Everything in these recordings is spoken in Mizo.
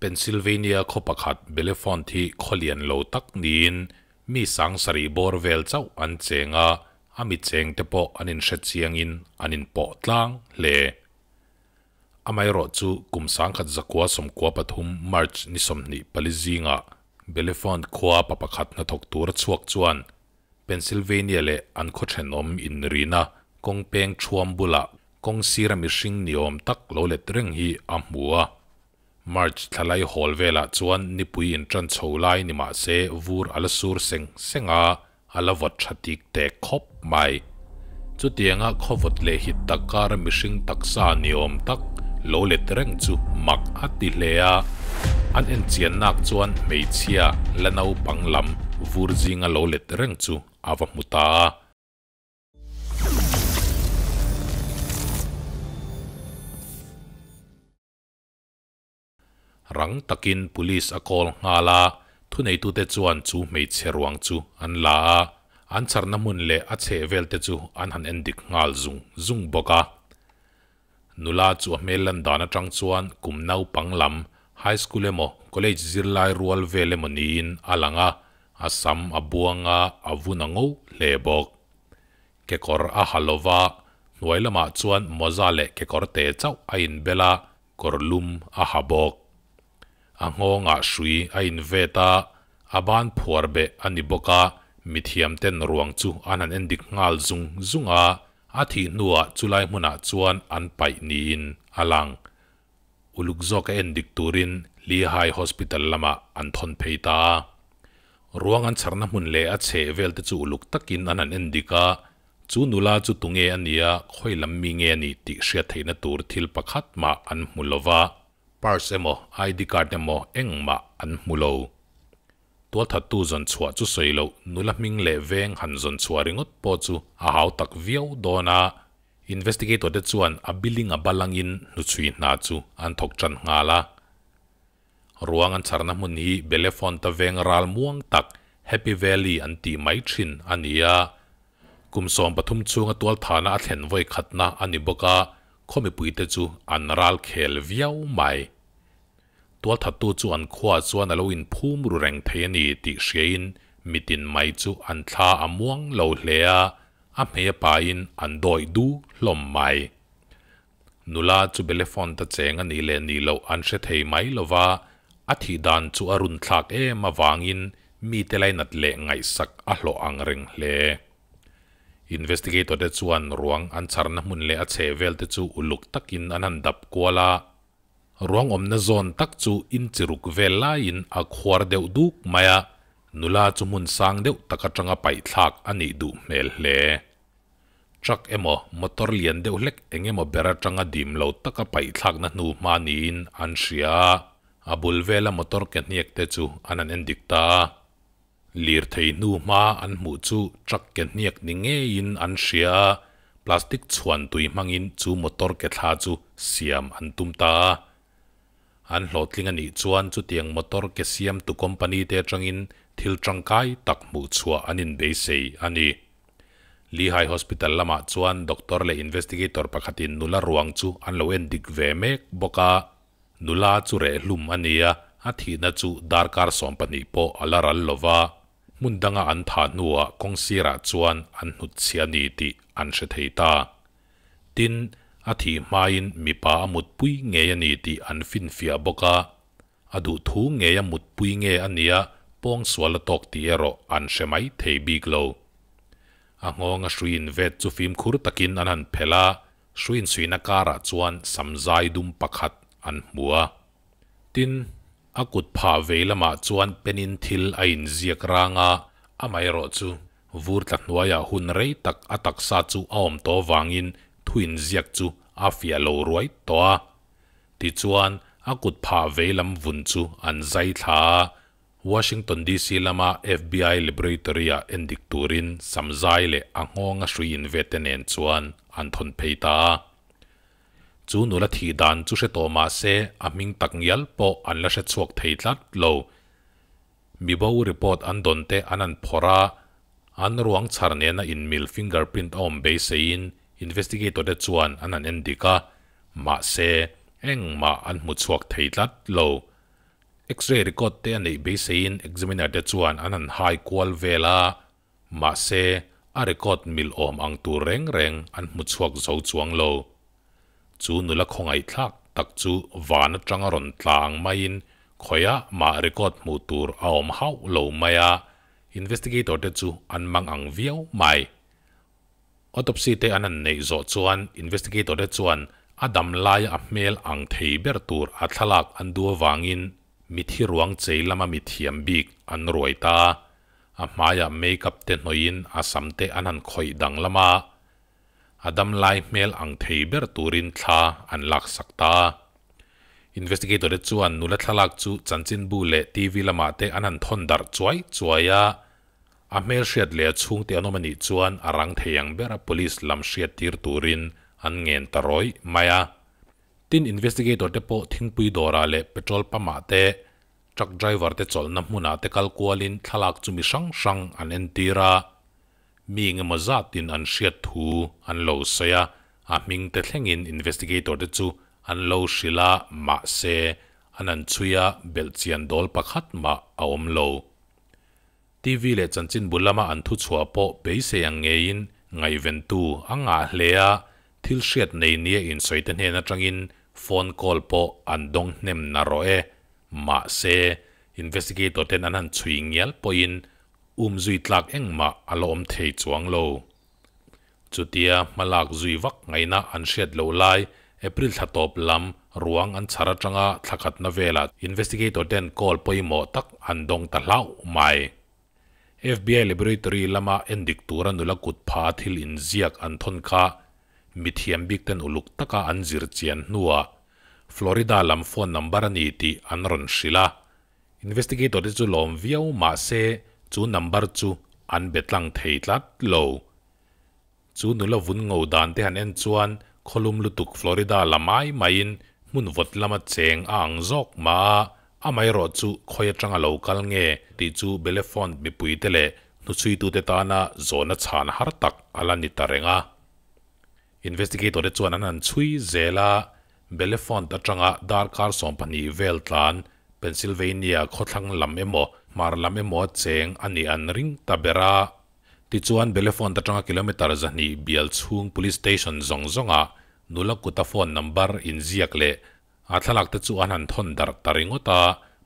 Pennsylvania khaw pakhat Bellefonte hi khaw lian lo tak niin mi sang sarih bawr vel chauh an cheng a, a mi cheng te pawh an inhre chiangin an inpawh tlang hle. Amaherawh chu kum 1993 March ni 24 zingah Bellefonte khua pa pakhat hnathawk tur a chhuak chuan Pennsylvania leh an khaw thenawm inrina kawng peng thuam bulah kawng sira mihring ni awm tak lo let reng hi a hmu a. March thlalai hawl velah chuan nipui intan chho lai ni mah se vur a la sur seng seng a, a la vawt tha tik tek khawp mai. Chutianga khaw vawt leh hit tak kara mihring taksa ni awm tak lo let reng chu mak a ti hle a. An enchian nak chuan hmeichhia la naupang lam vur zinga lo let reng chu a va hmu ta a. Rang takin police a call nghal a, thuneitute chuan chu hmeichhe ruang chu an la a, an chharna hmun leh a chhehvel te chu an han endik nghal zung zung bawk a. Nula chu a hmel lan dan atang chuan kum naupang lam, high school emaw college zirlai rual vel emaw niin a lang a, a sam a buang a, a vun a ngo hle bawk. Kekawr a ha lova, hnuai lamah chuan mawza leh kekawr te chauh a inbel a, kawr lum a ha bawk. A nghawngah hrui a invet a, a ban phuar beh a ni bawk a, mithiamten ruang chu an han endik nghal zung zung a, a thih hnuah chulai hmunah chuan an paih niin a lang. Uluk zawka endik turin Lehigh Hospital lamah an thawn phei ta a. Ruang an chharna hmun leh a chheh vel te chu uluk takin an han endik a, chu nula chu tunge a nia, khawi lam mi nge a nih tih hriat theihna tur thil pakhat mah an hmu lo va, purse emaw ID card emaw engmah an hmu lo. Tualthattu zawn chhuah chu sawi loh, nula hming leh veng han zawn chhuah ringawt pawh chu a hau tak viau dawn a, investigator te chuan a billing a balangin hnuchhui hna chu an thawk tan nghal a. Ruang an chharna hmun hi Bellefonte veng ral muang tak Happy Valley an tih mai thin a ni a. Kum 13 chhunga tualthana a thlen vawi khatna a ni bawk a, khaw mipuite chu an ral khel viau mai. Tualthattu chu an khuaah chuan a lo inphum ru reng thei a ni tih hriain mitin mai chu an thla a muang lo hle a, a hmei a pain an dawih du hlawm mai. Nula chu Bellefonte cheng a nih leh nih loh an hre thei mai lo va, a thih dan chu a runthlak em avangin mite lainat leh ngaihsak a hlawh ang reng hle. Investigator te chuan ruang an chharna hmun leh a chheh vel te chu uluk takin an han dap kual a. Ruang awmna zawn tak chu inchiruk vel laiin a khuar deuh duk mai a, nula chu hmun sang deuh tak atanga paihthlak a nih duh hmel hle. Truck emaw, motor lian deuh hlek eng emaw ber atanga dim lo taka paihthlakna hnu hma niin an hria a, a bul vela motor ke hniak te chu an han endik ta a. Lirthei hnu hma an hmuh chu truck ke hniak ni ngeiin an hria a, plastic chhuan tui hmangin chu motor ke thla chu siam an tum ta a. An hlawhtling a nih chuan chutiang motor ke siamtu company te atangin thil tangkai tak hmuh chhuah an inbeisei a ni. Lehigh Hospital lamah chuan doctor leh investigator pakhatin nula ruang chu an lo en dik ve mek bawk a. Nula chu reh hlum a ni a, a thihna chu darkar 12 pawh a la ral lo va. Hmun danga an tha hnuah kawng sirah chuan an hnut chhia ni tih an hre thei ta. Tin, a thih hmain mipa a mutpui ngei a ni tih an finfiah bawk a. A duh thu ngei a mutpui nge a nia, pawng sual a tawk tih erawh an hre mai thei bik lo. A nghawnga hruiin vet chu fimkhur takin an han phel a, hruiin suihna karah chuan samzai dum pakhat an hmu a. Tin, a kut phah vei lamah chuan penin thil a inziak rang a, amaherawh chu vur tla hnuaiah hun rei tak a taksa chu a awm tawh vangin thu inziak chu a fiah lo ruai tawh a. Tichuan, a kut phah vei lam vun chu an zai thla a, Washington DC lama FBI laboratory-ah endik turin samzai leh a nghawnga hruiin vet te nen chuan an thawn phei ta a. Chu nula thih dan chu hre tawh mah se a hming tak ngial pawh an la hre chhuak thei tlat lo. Mibo report an dawn te an han phawrh a, an ruang chhar nena inmil fingerprint a awm beiseiin investigator te chuan an han endik a, mahse engmah an hmu chhuak thei tlat lo. X-ray record te a neih beiseiin examiner te chuan an han hai kual vel a, mahse a record mil awm ang tur reng reng an hmu chhuak zo chuang lo. Chu nula khawngaihthlak tak chu van atanga rawn tla ang maiin khawiah mah record hmuh tur a awm hauh lo mai a, investigator te chu an mang ang viau mai. Autopsy te an han neih zawh chuan investigator te chuan a dam laia a hmel ang thei ber tur a thlalak an duh avangin mithi ruang chei lama mithiam bik an ruai ta. A hmaiah makeup te hnawihin a sam te an han khawih danglam a, a dam lai hmel ang thei ber turin thla an laksak ta. Investigator te chuan nula thlalak chu chanchinbu leh TV lamah te an han thawn darh chuai chuai a, a hmel hriat leh a chhungte an awm a nih chuan a rang thei ang bera police lam hriat tir turin an ngen ta rawih mai a. Tin, investigator te pawh thingpui dawrah leh petrol pump ah te, truck driver te chawlhna hmunah te kal kualin thlalak chu mi hrang hrang an entir a. Mi engemaw zatin an hriat thu an lo sawi a, a hming te thlengin investigator te chu an lo hrilh a, mahse, an an chhui a, belhchian dawl pakhat mah a awm lo. TV leh chanchinbu lama an thuchhuah pawh beisei ang ngeiin ngaihventu a ngah hle a, thil hriat nei nia insawi te hnen atangin phone call pawh an dawng hnem na rawh e. Mahse, investigator ten an han chhui ngial pawhin um zui tlak engmah a la awm thei chuang lo. Chutia hmalak zui vak ngaihna an hriat loh lai, April thla tawp lam ruang an chhar atanga thla khatna velah investigator ten call pawimawh tak an dawng ta hlauh mai. FBI laboratory lama endik tura nula kut pha a thil inziak an thawn kha mithiam bik ten uluk taka an zir chian hnuah Florida lam phone number a ni tih an rawn hrilh a. Investigator te chu lawm viau mah se chu number chu an be tlang thei tlat lo. Chu nula vun ngo dan te han en chuan khawlum lutuk Florida la mai maiin hmun vawt lama cheng a ang zawk mah a, amaherawh chu khawi atanga lo kal nge tih chu Bellefonte mipui te leh hnuchhuitute tana zawhna chhan har tak a la ni ta reng a. Investigator te chuan an han chhui zel a, Bellefonte atanga darkar 12 vel tlan Pennsylvania khawthlang lam emaw hmar lam emaw a cheng a nih an ring ta ber a. Tichuan Bellefonte atanga kilometre 200 bial chhung police station zawng zawngah nula kuta phone number inziak leh a thlalak te chu an han thawn darh ta ringawt a,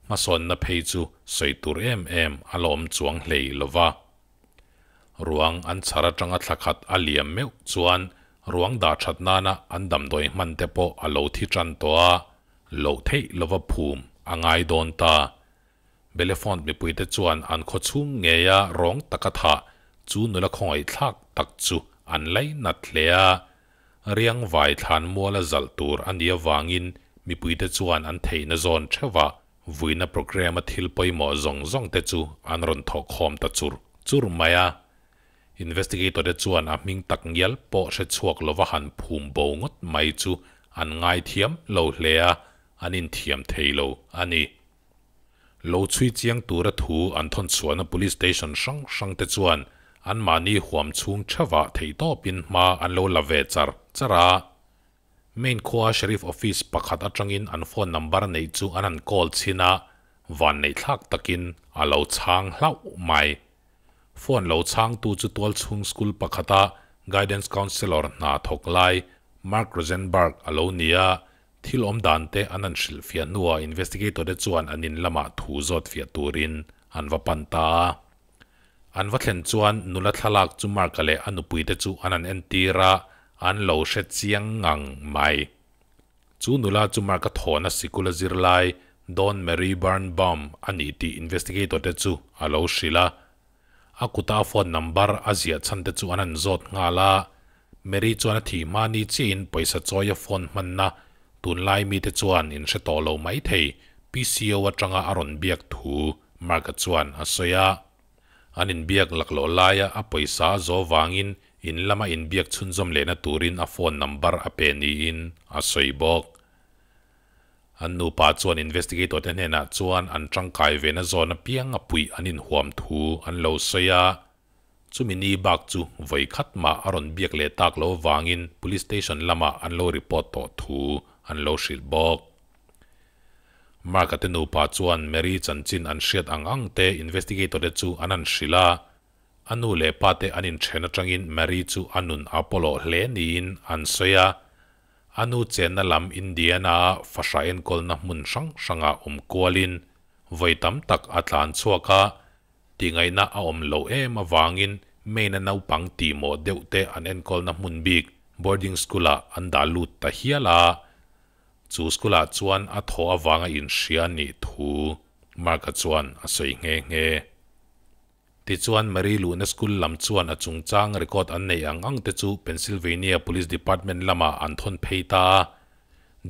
hmasawnna phei chu sawi tur em em a la awm chuang hlei lova. Ruang an chhar atanga thla khat a liam meuh chuan ruang dah that nana an damdawi hman te pawh a lo thi tan tawh a, loh theih lova phum a ngai dawn ta. Bellefonte mipuite chuan an khaw chhung ngeia rawng taka thah chu nula khawngaihthlak tak chu an lainat hle a. Riang vai thlan muala zalh tur a nih avangin mipuite chuan an theihna zawn theuhah Vuina programme a thil pawimawh zawng zawng te chu an rawn thawh khawm ta chur chur mai a. Investigator te chuan a hming tak ngial pawh hre chhuak lova han phum bo ngawt mai chu an ngaithiam lo hle a, an inthiam thei lo a ni. Lo chhui chiang tura thu an thawn chhuahna police station hrang hrang te chuan anmahni huam chhung theuhah theihtawpin hma an lo la ve char char a. Main khua Sheriff Office pakhat atangin an phone number neih chu an han call chhin a, vanneihthlak takin a lo chhang hlauh mai. Phone lo chhangtu chu tualchhung school pakhata guidance counselor hna thawk lai Mark Rosenberg a lo ni a, thil awm dan te an han hrilhfiah hnuah investigator te chuan an in lamah thu zawt fiah turin an va pan ta a. An va thlen chuan nula thlalak chu Mark-a leh a nupuite chu an han entir a, an lo hre chiang ngang mai. Chu nula chu Mark-a thawhna sikul a zir lai Dawn Marie Birnbaum a nih tih investigator te chu a lo hrilh a. A kuta a phone number a ziah chhan te chu an han zawt nghal a. Mary chuan a thih hma ni chiahin pawisa chawi a phone hmanna tunlai mite chuan in hre tawh lo maithei PCO atanga a rawn biak thu Mark-a chuan a sawi a. An inbiak laklawh laia a pawisa a zawh vangin in lama inbiak chhunzawm lehna turin a phone number a pe niin a sawi bawk. An nupa chuan investigator te hnenah chuan an tangkai vena zawn apiang a puih an inhuam thu an lo sawi a. Chumi ni bak chu vawi khat mah a rawn biak leh tak loh vangin police station lamah an lo report tawh thu an lo hrilh bawk. Mark-a te nupa chuan Mary chanchin an hriat ang ang te investigator te chu an han hrilh a. A nu leh pa te an inthen atangin Mary chu a nun a pawlawh hle niin an sawi a. A nu chenna lam Indiana-a fahra enkawlna hmun hrang hrangah awm kualin vawi tam tak a tlan chhuak a, Tihngaihna a awm loh em avangin Maine-a naupang tihmawh deuh te an enkawlna hmun bik boarding school-ah an dah lut ta hial a. Chu school-ah chuan a thaw avanga inhria a nih thu Mark-a chuan a sawi nghe nghe. Tichuan Marie luhna school lam chuan a chungchang record an neih ang ang te chu Pennsylvania Police Department lamah an thawn phei ta a.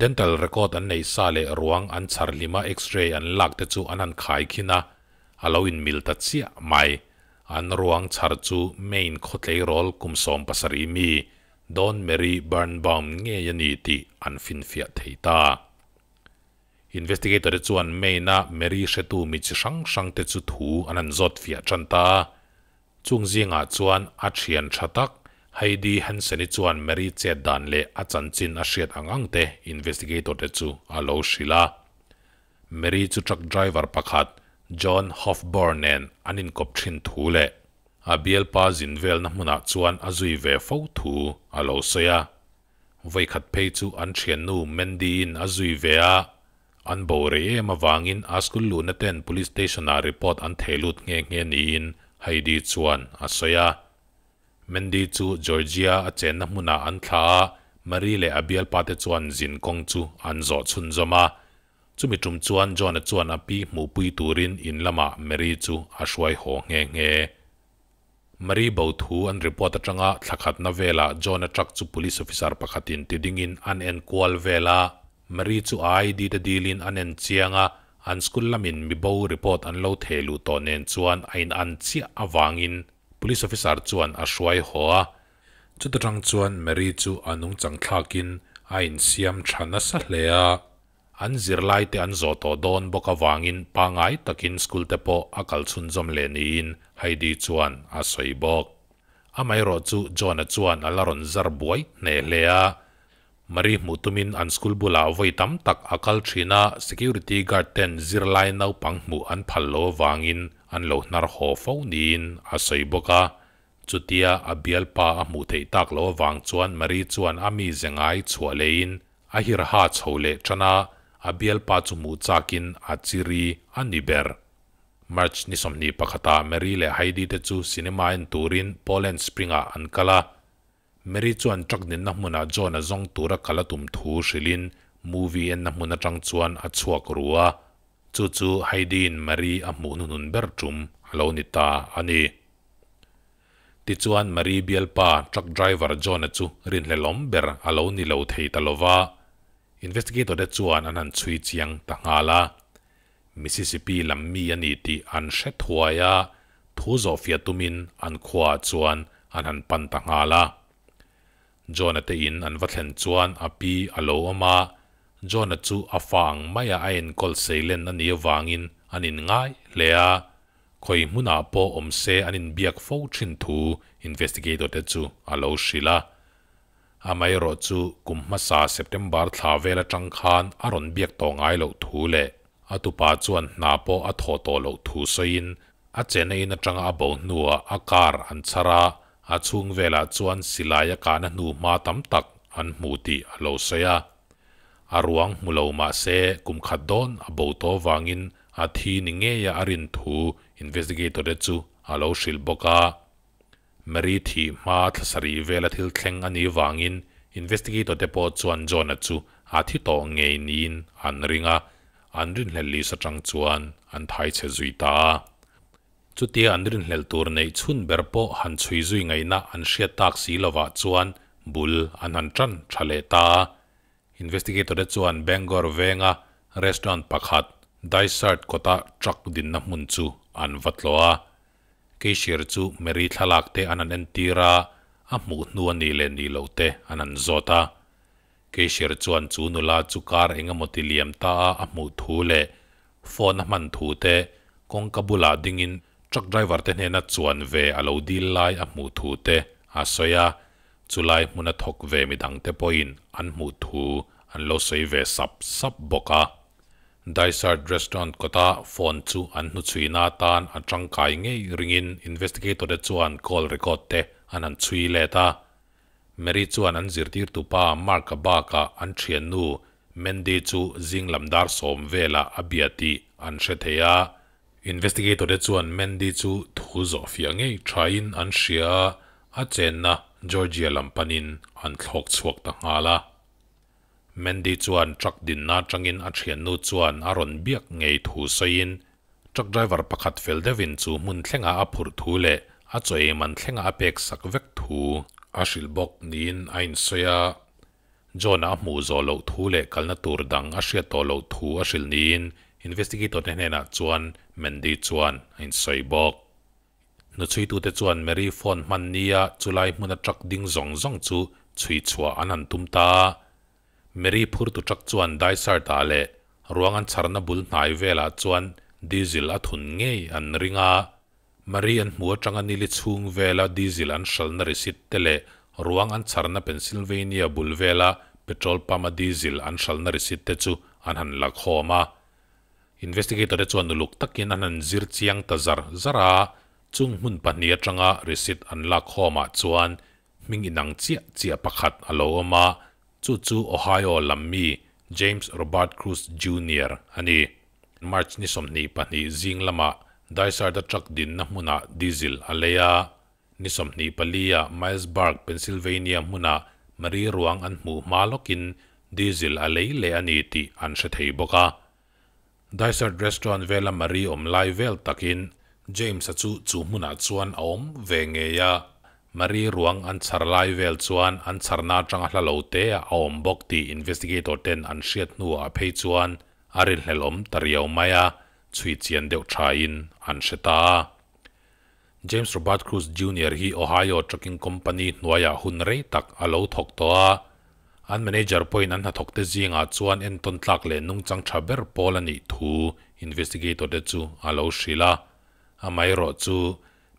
Dental record an neih sa leh ruang an chhar hlima X-ray an lak te chu an han khai khin a, a lo inmil ta chiah mai. An ruang chhar chu Maine khawtleirawl kum 70 mi Dawn Mary Birnbaum ngei a ni tih an finfiah thei ta. Investigator te chuan Maine-a Mary hretu mi chi hrang hrang te chu thu an han zawt fiah tan ta a. Chung zingah chuan a thian tha tak Heidi Hansen-i chuan Mary chet dan leh a chanchin a hriat ang ang te investigator te chu a lo hrilh a. Mary chu truck driver pakhat John Hofbauer nen an inkawp thin thu leh a bialpa zin velna hmunah chuan a zui ve fo thu a lo sawi a. Vawikhat phei chu an thiannu Mandy-in a zui ve a, an bo rei em avangin a school luhna ten police station-ah report an thei lut nghe nghe niin Heidi chuan a sawi a. Mandy chu Georgia a chenna hmunah an thlah a, Marie leh a bialpa te chuan zin kawng chu an zawh chhunzawm a. Chumi tum chuan John-a chuan a pi hmuhpui turin in lamah Marie chu a hruai haw nghe nghe. Marie bo thu an report atanga thla khatna velah John-a truck chu police officer pakhatin ti dingin an en kual vel a, Marie chu a ID te dilin an en chiang a, an school lamin mi bo report an lo theh luh tawh nen chuan a in an chiah avangin police officer chuan a hruai haw a. Chuta tang chuan Marie chu a nungchang thlakin a insiam tha nasa hle a. An zirlaite an zawh tawh dawn bawk avangin pangngai takin school te pawh a kal chhunzawm leh niin Heidi chuan a sawi bawk. Amaherawh chu John-a chuan a la rawn zar buai hneh hle a. Marie hmuh tumin an school bulah vawi tam tak a kal thin a, security guard ten zirlai naupang hmuh an phal lo avangin an lo hnar haw fo niin a sawi bawk a. Chutia a bialpa a hmuh theih tak loh avang chuan Marie chuan a mize ngai chhuah lehin A hirha chho leh tan a, a bialpa chu hmuh chakin a chiri a ni ber. March ni 21ah Mary leh Heidi te chu cinema en turin Poland Spring-ah an kal a. Mary chuan truck ninna hmunah John a zawng tura kal a tum thu hrilhin movie enna hmun atang chuan a chhuak ru a. Chu chu Heidi-in Mary a hmuh hnuhnun ber tum a lo ni ta a ni. Tichuan Marie bialpa truck driver John-a chu rinhlelawm ber a lo ni lo thei ta lova, investigator te chuan an han chhui chiang ta nghal a. Mississippi lam mi a ni tih an hre thuai a, thu zawhfiah tumin an khuaah chuan an han pan ta nghal a. John-a te in an va thlen chuan a pi a lo awm a, John-a chu a fa ang maia a enkawl seilen a nih avangin an inngai hle a, Khawi hmunah pawh awm se an inbiak fo thin thu investigator te chu a lo hrilh a. Amaherawh chu kum hmasa September thla vel atang khan a rawn biak tawh ngai loh thu leh a tupa chuan hna pawh a thawh tawh loh thu sawiin a chena in atanga a bo hnuah a car an chhar a, a chhung velah chuan silai a kahna hnu hma tam tak an hmu tih a lo sawi a. A ruang hmu lo mah se kum khat dawn a bo tawh vangin A thi ni ngeia a rin thu investigator te chu a lo hrilh bawk a. Mary thih hma thla sarih vela thil thleng a nih vangin investigator te pawh chuan John-a chu a thi tawh ngei niin an ring a, an rinhlelh list atang chuan an thai chhe zui ta a. Chutia an rinhlelh tur neih chhun ber pawh han chhui zui ngaihna an hriat tak si lovah chuan bul an han tan tha leh ta a. Investigator te chuan Bangor venga restaurant pakhat Dysart kawta truck dinna hmun chu an va tlawh a. Cashier chu Mary thlalak te an han entir a, a hmuh hnu a nih leh nih loh te an han zawt a. Cashier chuan chu nula chu kar eng emaw ti liam ta a a hmuh thu leh phone a hman thu te kawngka bulah dingin truck driver te hnena chuan ve a lo dil lai a hmuh thu te a sawi a. Chulai hmuna thawk ve midangte pawhin an hmuh thu an lo sawi ve sap sap bawk a. Dysart Restaurant kawta phone chu an hnuchhuina atan a tangkai ngei ringin investigator te chuan call record te an han chhui let a. Mary chuan an zirtirtu pa Mark-a bakah an thiannu Mandy chu zing lam dar sawm velah a bia tih an hre thei a. Investigator te chuan Mandy chu thu zawh fiah ngei thain an hria a, a chenna Georgia lam panin an thlawk chhuak ta nghal a. Mandy chuan truck dinna atangin a thiannu chuan a rawn biak ngei thu sawiin, truck driver pakhat fel deuhin chu hmun thlengah a phurh thu leh a chaw ei man thlengah a pek sak vek thu a hrilh bawk niin a insawi a. John-a a hmuh zawh loh thu leh kalna tur dang a hriat tawh loh thu a hrilh niin investigator te hnenah chuan Mandy chuan a insawi bawk. Hnuchhuitute chuan Mary phone hman nia chulai hmuna truck ding zawng zawng chu chhui chhuah an han tum ta a. Mary phurtu truck chuan Dysart-ah leh ruang an chharna bul hnai velah chuan diesel a thun ngei an ring a. Mary an hmu atanga nili chhung vela diesel an hralhna receipt te leh ruang an chharna Pennsylvania bul vela petrol pump-a diesel an hralhna receipt te chu an han la khawm a. Investigator te chuan uluk takin an han zir chiang ta zar zar a, chung hmun pahnih atanga receipt an lak khawmah chuan hming inang chiah chiah pakhat a lo awm a, chu chu Ohio lam mi James Robert Cruz Junior a ni. March ni 22 zing lamah Dysart-a truck dinna hmunah diesel a lei a, ni 24 ah Milesburg, Pennsylvania hmunah Marie ruang an hmuh hma lawkin diesel a lei leh a ni tih an hre thei bawk a. Dysart Restaurant vela Marie awm lai vel takin James-a chu chu hmunah chuan a awm ve ngei a, Marie ruang an chhar lai vel chuan an chharna atanga hla lo te a awm bawk tih investigator ten an hriat hnuah phei chuan a rinhlelh awm ta riau mai a, chhui chian deuh thain an hre ta a. James Robert Cruz Junior hi Ohio Trucking Company hnuaiah hun rei tak a lo thawk tawh a. An manager pawhin an hnathawkte zingah chuan entawn tlak leh nungchang tha ber pawl a nih thu investigator te chu a lo hrilh a. Amaherawh chu,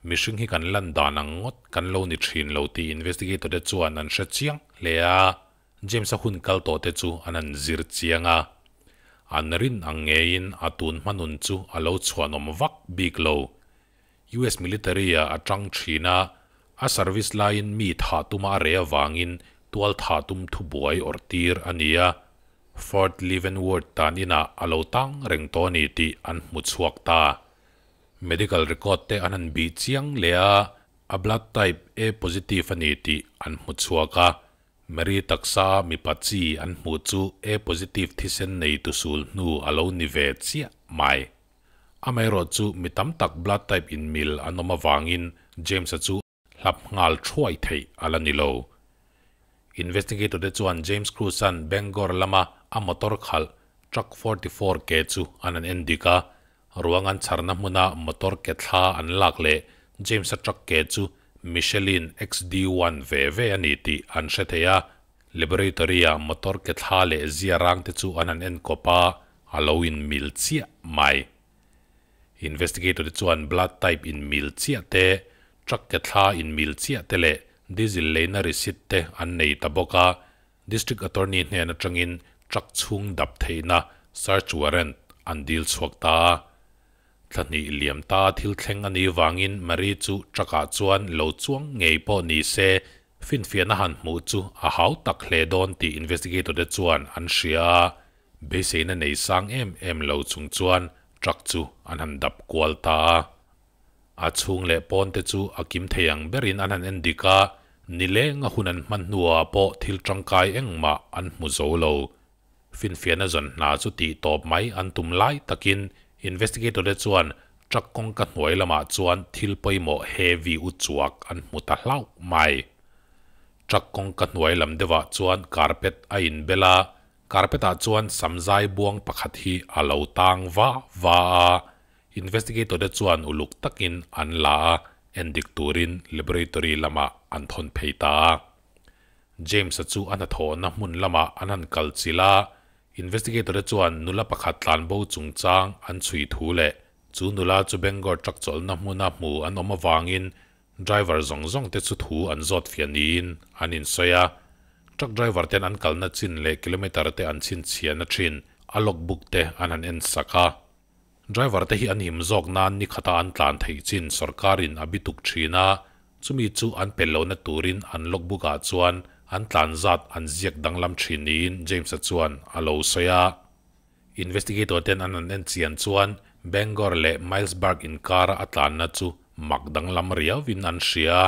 mihring hi kan lan dan ang ngawt kan lo ni thin lo tih investigator te chuan an hre chiang hle a. James-a hun kal tawh te chu an han zir chiang a. An rin ang ngeiin a tun hmanun chu a lo chhuanawm vak bik lo. US military ah a tang thin a, a service laiin mi thah tuma a reh avangin tual thah tum thubuai awrh tir a ni a, Fort Leavenworth tan inah a lo tang reng tawh a ni tih an hmu chhuak ta. Medical record te an han bih chiang leh a, a blood type A positive a ni tih an hmu chhuak a, Mary taksa a mipa chi an hmuh chu A positive thisen nei tusul hnu a lo ni ve chiah mai. Amaherawh chu mi tam tak blood type in mil an awm avangin James-a chu hlap nghal thuai theih a la ni lo. Investigator te chuan James Cruz-a'n Bangor lama a motor khalh truck 44 ke chu an han en dik a, ruang an chharna hmuna motor ke thla an lak leh James-a truck ke chu Michelin XD1 ve ve a ni tih an hre thei a, laboratory-a motor ke thla leh zia rang te chu an han en kawp a, A lo in mil chiah mai. Investigator te chuan blood type in mil chiah te, truck ke thla in mil chiah te leh diesel leina receipt te an nei ta bawk a. District Attorney hnen atangin truck chhung dap theihna search warrant an dil chhuak ta a. Thla hnih liam ta thil thleng a nih vangin Marie chu truck ah chuan lo chuang ngei pawh ni se finfiahna han hmuh chu a hau tak hle dawn tih investigator te chuan an hria a. Beiseina nei sang em em lo chung chuan truck chu an han dap kual ta a. A chhung leh pawn te chu a kim thei ang berin an han en dik a, nileng a hun an hman hnuah pawh thil tangkai engmah an hmu zo lo. Finfiahna zawn hna chu tih tawp mai an tum lai takin investigator te chuan truck kawngka hnuai lamah chuan thil pawimawh heavy u chuak an hmu ta hlauh mai. Truck kawngka hnuai lam deuhah chuan carpet a inbel a, Carpet ah chuan samzai buang pakhat hi a lo tang va va a, investigator te chuan uluk takin an la a, endik turin laboratory lamah an thawn phei ta a. James-a chu a hnathawhna hmun lamah an han kal chilh a, investigator te chuan nula pakhat tlanbo chungchang an chhui thu leh chu nula chu Bangor truck chawlhna hmuna hmu an awm avangin Driver zawng zawng te chu thu an zawt fiah niin an insawi a, truck driver ten an kalna chin leh kilometer te an chhinchhiahna thin. A log book te an han en sak a. Driver te hi an him zawk nan ni khata an tlan theih chin sorkarin a bituk thin a, chumi chu an pel lohna turin an log book ah chuan an tlan zat an ziak danglam thin niin James-a chuan a lo sawi a. Investigator ten an han en chian chuan Bangor leh Milesburg inkara a tlanna chu mak danglam riauin an hria.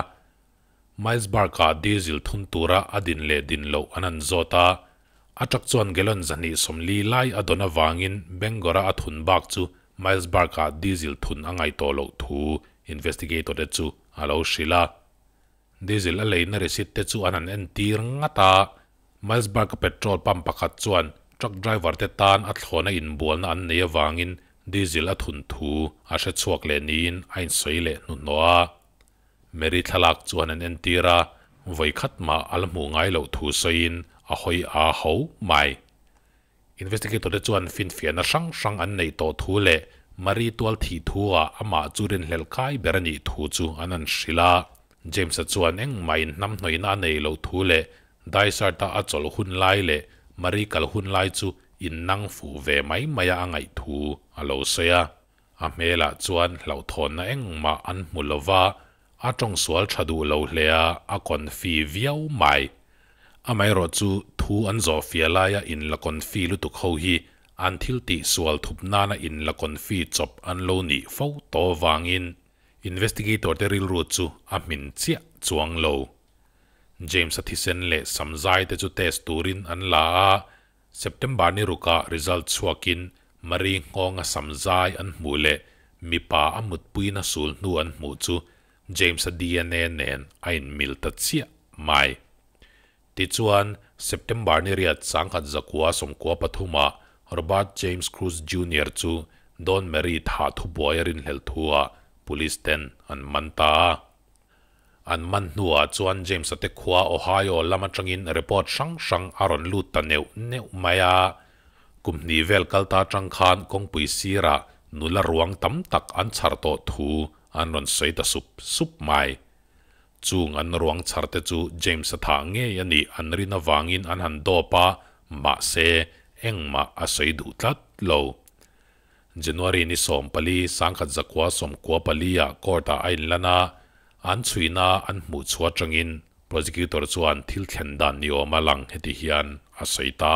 Milesburg-ah diesel thun tura a din leh din loh an han zawt a, a truck chuan gallon 240 lai a dawn avangin Bangor-a a thun bak chu Milesburg-ah diesel thun a ngaih tawh loh thu investigator te chu a lo hrilh a. Diesel a leina receipt te chu an han entir ngat a, Milesburg-a petrol pump pakhat chuan truck driver te tan a thlawna inbualna an nei avangin diesel a thun thu a hre chhuak leh niin a insawi leh hnuhnawh a. Mary thlalak chuan an entir a, vawi khat mah a la hmuh ngai loh thu sawiin a hawi a ho mai. Investigator te chuan finfiahna hrang hrang an neih tawh thu leh Marie tual thih thu ah amah chu rinhlelh kai ber a nih thu chu an han hrilh a. James-a chuan engmah in hnamhnawihna a nei loh thu leh Dysart-a a chawlh hun lai leh Marie kal hun lai chu innang fuh ve mai mai a a ngaih thu a lo sawi a. A hmelah chuan hlauhthawnna engmah an hmu lo va, a tawngsual tha duh lo hle a, a confi viau mai. Amaherawh chu thu an zawh fiah laia inla confi lutuk ho hi an thil tih sual thup nana inla confi chawp an lo nih fo tawh vangin investigator te rilru chu a hmin chiah chuang lo. James-a thisen leh samzai te chu test turin an la a, September ni rukah result chhuakin Marie nghawnga samzai an hmuh leh mipa a mutpuina sul hnu an hmuh chu James-a DNA nen a inmil ta chiah mai. Tichuan, September ni riat 1993 ah Robert James Cruz Junior chu Dawn Marie thah thubuai a rinhlelh thuah police ten an man ta a. An man hnuah chuan James-a te khua Ohio lam atangin report hrang hrang a rawn lut ta neuh neuh mai a. Kum hnih vel kal ta atang khan kawngpui sirah nula ruang tam tak an chhar tawh thu an rawn sawi ta sup sup mai. Chung an ruang chhar te chu James-a thah ngei a nih an rin avangin an han dawp a, mahse engmah a sawi duh tlat lo. January ni 14, 1994 ah court ah a inlan a, an chhuina an hmuh chhuah atangin prosecutor chuan thil thlen dan ni awm a lang heti hian a sawi ta.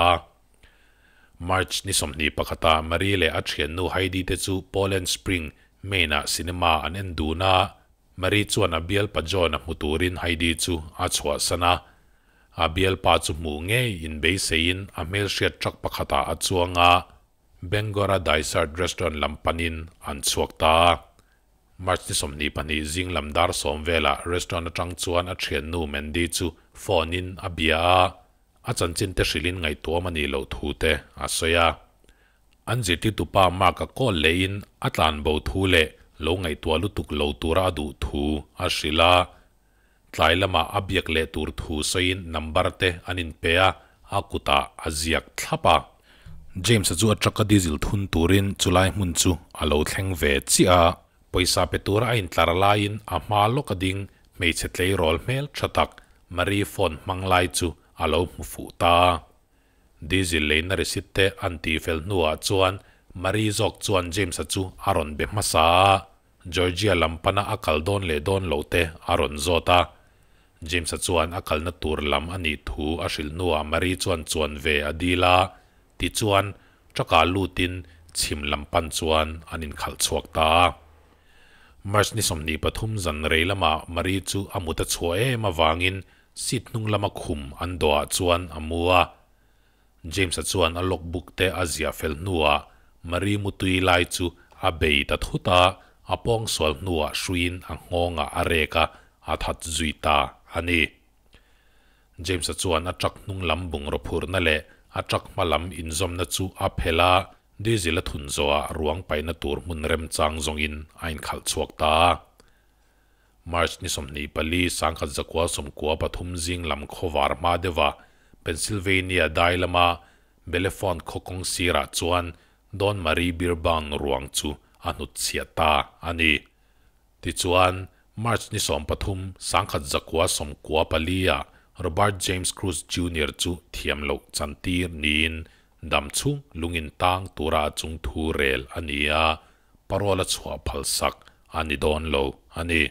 March ni 21 ah Marie leh a thiannu Heidi te chu Poland Spring, Maine ah cinema an en dun a, Marie chuan a bialpa John a hmu turin Heidi chu a chhuahsan a, a bialpa chu hmuh ngei inbeiseiin a hmelhriat truck pakhatah a chuang a, Bangor-a Dysart Restaurant lam panin an chhuak ta a. March ni 22 zing lam dar 10 velah restaurant atang chuan a thiannu Mandy chu phone-in a bia a, a chanchin te hrilhin ngaihtuam a nih loh thu te a sawi a. An zirtirtupa Mark-a call lehin a tlan bo thu leh lo ngaihtuah lutuk lo tura a duh thu a hrilh a. Tlai lamah a biak leh tur thu sawiin number te an inpe a, a kutah a ziak thlap a. James-a chu a truck-a diesel thun turin chulai hmun chu a lo thleng ve chiah a. Pawisa pe tura a intlar laiin a hma lawk a ding hmeichhe tleirawl hmel tha tak Marie phone hmang lai chu a lo hmu fuh ta a. Diesel leina receipt te an tihfel hnuah chuan Marie zawk chuan James-a chu a rawn be hmasa a. Georgia lam pana a kal dawn leh dawn loh te a rawn zawt a. James-a chuan a kalna tur lam a nih thu a hrilh hnuah Marie chuan chuan ve a dil a, tichuan truck-ah lutin chhim lam pan chuan an inkhalh chhuak ta a. March ni 23 zan rei lamah Marie chu a mut a chhuah em avangin seat hnung lama khum an dawhah chuan a mu a. James-a chuan a log book te a ziah fel hnuah Marie mutui lai chu a bei ta thut a, a pawngsual hnuah hruiin a nghawngah a rek a, a that zui ta a ni. James-a chuan a truck hnung lam bungraw phurna leh a truck hma lam inzawmna chu a phelh a, diesel a thun zawhah ruang paihna tur hmun remchang zawngin a inkhalh chhuak ta a. March ni 24, 1993 zing lam khawvar hma deuha Pennsylvania dai lama Bellefonte khaw kawng sirah chuan Dawn Marie Birbaum ruang chu a hnutchhiah ta a ni. Tichuan, March ni 13, 1994 ah Robert James Cruz Junior chu thiam loh chantir niin Dam chhung lungin tang tura a chung thu rel a ni a, parole a chhuah phalsak a ni dawn lo a ni.